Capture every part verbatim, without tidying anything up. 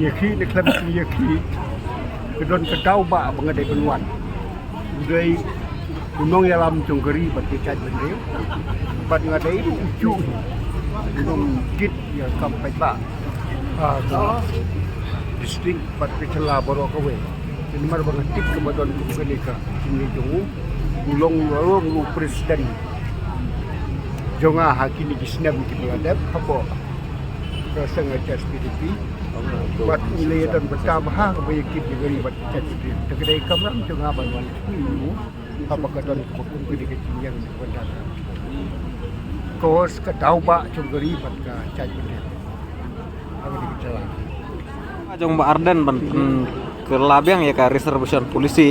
Ïa ki ne khlem ki ïa ki. Ka don ka daw ba ba nga dei ban wan. Dei u nongïalam jong ka ri bad ka jaitbynriew. Bad nga dei u ju u nongkit ïa ka kam paidbah ha ka district bad ka jylla baroh kawei. Namar ba nga tip kaba don kum kane ka jingïaid jong u, u long u long u president jong nga ha kine ki snem kiba la dep hapoh ka seng H S P D P. Bad u la ïadon bynta bha kaba ïa kit ïa ka ri bad ka jaitbynriew. Te ka dei ka kamram jong nga ban wan sngewthuh haba ka don kaba kum kane ka jingïaid jong u ban da ka hos ka daw ba jong ka ri bad ka jaitbynriew. Haba dei ka jylla jong Bah Ardent ban pynkylla biang ïa ka reservation policy.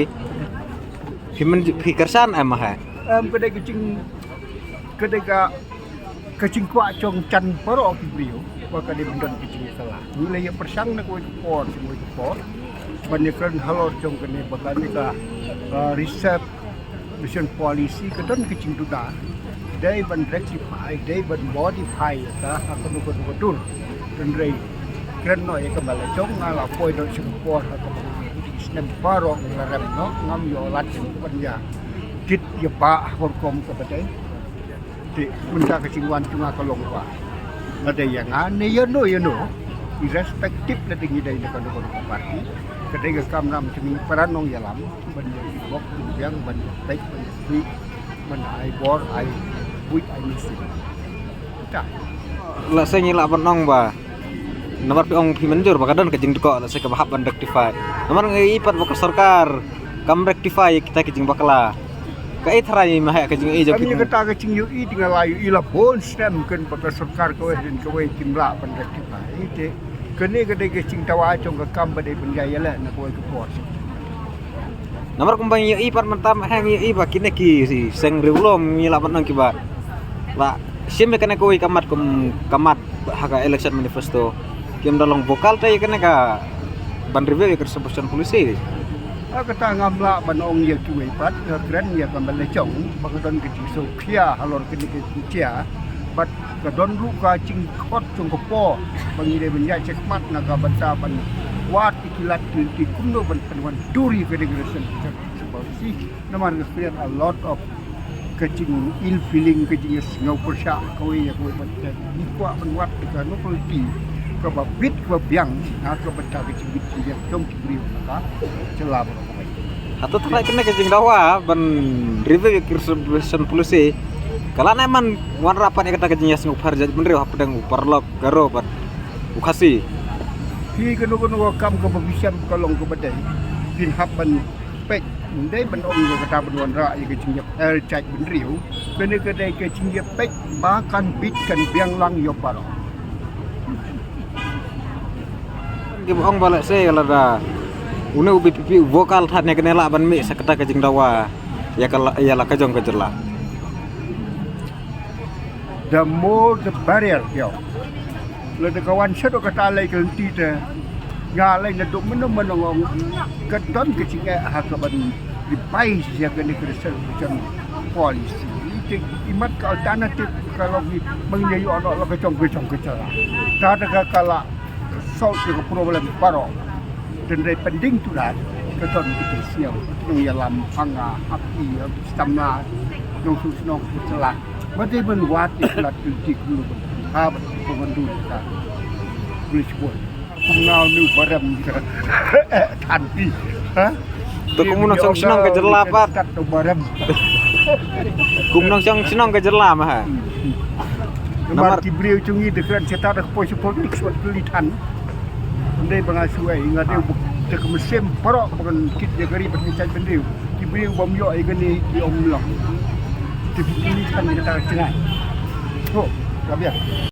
Phi men phi kyrshan em ha? Em, ka dei ka jing ka dei ka ka jingkwah jong jan baroh ki briew ba ka dei ban don ka jingkylla. Ngi la ïa pyrshang na kawei ka por sha kawei ka por ban ïa kren halor jong kane ba kane ka, ah, reservation policy ka don ka jingduna. Dei ban rectify, dei ban modify ïa ka ha kano kano ka dur. Hynrei kren noh ïa kaba la jong, nga la poi noh sha ka por ha kaba ngi snem baroh ngi la rem noh, ngam ïoh lad ïa ka ban ïa kit ïa ba ha ka rukom kaba dei. Te mynta ka jingwan jong nga ka long ba nga dei ïa nga ne ïano ïano, irrespective lada ngi dei na kano kano ka party, ka dei ka kamram jong ngi para nongïalam ban ïa bok biang, ban ïa peit, ban ïa sngewthuh, ban ai bor, ai buit, ai mynsiem. Ta. Lehse ngi lah ban ong ba namar phi ong phi mynjur ba ka don ka jingdkoh, lehse kaba hap ban rectify. Namar ngi ïohi pat ba ka sorkar kam rectify ïa kita ki jingbakla. Kaei tharai ma heh ka jingïohi jong phi? Kane kata ka jingïohi te nga la ïohi la bun snem, kan ba ka sorkar kawei hadien kawei kim lah ban rectify. Te kane ka dei ka jingdawa jong ka kam ba dei ban ïa ïaleh na kawei ka por. Namar kumba ngi ïohi pat mynta ma heh ngi ïohi ba kine ki seng riewlum ngi lah ban ong kiba la shim ïa kane kawei ka mat kum ka mat ha ka election manifesto. Kim da long vocal te ïa kane ka ban review ïa ka reservation policy. Ha kata ngam lah ban ong ïa kiwei pat, nga kren ïa kaba la jong ba ka don ka jingsngewkhia halor kane ka jingjia. Bad ka don ruh ka jingkhot jong ka por ba ngi dei ban ïaid shakhmat na ka bynta ban wad ïa ki lad ki lynti kumno ban pynwandur ïa kane ka reservation policy. Namar ka create a lot of ka jing ill feeling, ka jingïasngew pyrshah kawei ïa kawei. Bad ngi kwah ban wad ïa kano ka lynti kaba bit kaba biang na ka bynta ka jingbit jingbiang jong ki briew na ka jylla baroh kawei. Hato tharai kane ka jingdawa ban review ïa ka reservation policy ka la nang ban wanrah pat ïa kata ka jingïasngew pyrshah jaitbynriew hapdeng u paralok Garo bad u Khasi? Phi, kano kano ka kam kaba phi shem ka long kaba dei, phin hap ban peit. Ym dei ban ong ïa kata ban wanrah ïa ka jingïapher jaitbynriew. Kane ka dei ka jingïapeit ba kan bit kan biang lang ïa baroh. Kiba ong ba lehse lada une u V P P u vocal than ïa kane lah ban mih sa kata ka jingdawa ïa ka la, ïa la ka jong ka jylla. The more the barrier, ïa. Lada ka wan shaduh kata lei ka lynti te nga lei naduh mynno mynno nga ong ka don ka jingeh ha ka ban revise ïa kane ka reservation policy. Te i mat ka alternative ka long i ba ngin ïoh noh la ka jong ka jong ka jylla. Te da ka ka la solve ïa ka problem baroh. Te hynrei pending to that ka don ka jingsngew nongïalam ha nga ha phi ha ki samla nongshnong shnong ka jylla. Ba dei ban wad ïa ka lad ka lynti kumno ban ha ban dur ka police force. Kum nga u nongïalam ka than phi. Ha? To kum u nongshong shnong ka jylla pat. Tat u barem. Kum u nongshong shnong ka jylla ma ha. Namar ki briew jong ngi da kren sha ta da ka poi sha politics wat ki leit than. Ym dei ba nga shu ai, nga dei u bok da ka mynsiem baroh ba kan kit ïa ka ri bad ka jaitbynriew. Ki briew bym ïoh ïa kane ki ym long. Te phi leit than kata ka jngai. To, ka biang.